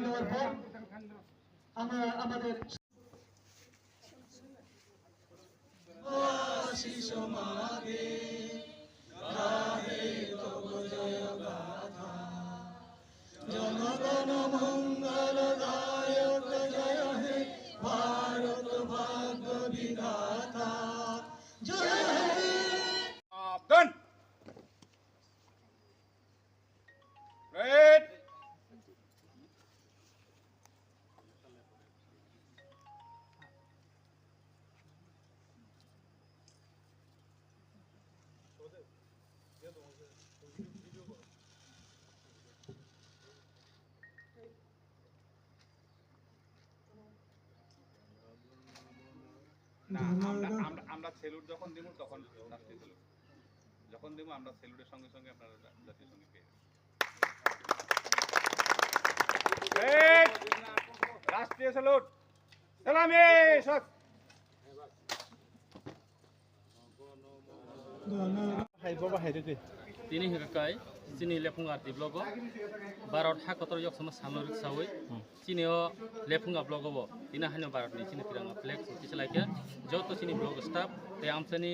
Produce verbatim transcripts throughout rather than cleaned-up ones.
দেওয়ার পর আমরা আমাদের আশিস মাগে গাহে তব জয় গাথা। জনগণ মঙ্গলদায়ক জয় হে ভারত ভাগ্য বিধাতা। জয় হে। সাবধান। Red. না, আমরা, আমরা, আমরা salute যখন দিব, তখন রাষ্ট্রীয় salute। যখন দিব, আমরা saluteর সঙ্গে সঙ্গে আপনারা জা-, জাতীয় সঙ্গীত গেয়ে দেবেন। এই, রাষ্ট্রীয় salute। সালামি, সব। Tini hwnkha kai chini Lephung R D block o Bharat ha kotor yoksama salno rwksawi chini o Lephung A block o bo tini haino Bharat ni chini Tiranga flag chwng tisalai kha. Joto chini block staff tei amchaini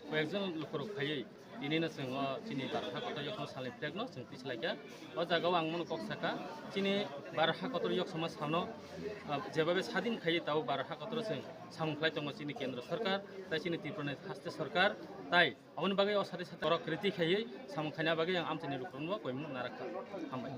koyekjon lukurok phaiwi tini no chwng o chini Bharat ha kotor yoksama salni flag no chwng tisalai kha. O jaga o ang bono kok saka, chini Bharat ha kotor yoksama salno, ah, jebabe sadin khaiwi tabuk Bharat ha kotor chwng samung khlai tongo chini Kendra Sarkar tei chini Tripura ni haste sarkar tai Aboni bagwi o sati sati borok kwrwi twi khaiwi samung khaina bagwi ang amchaini lukurokno koimung narakha. Hambai.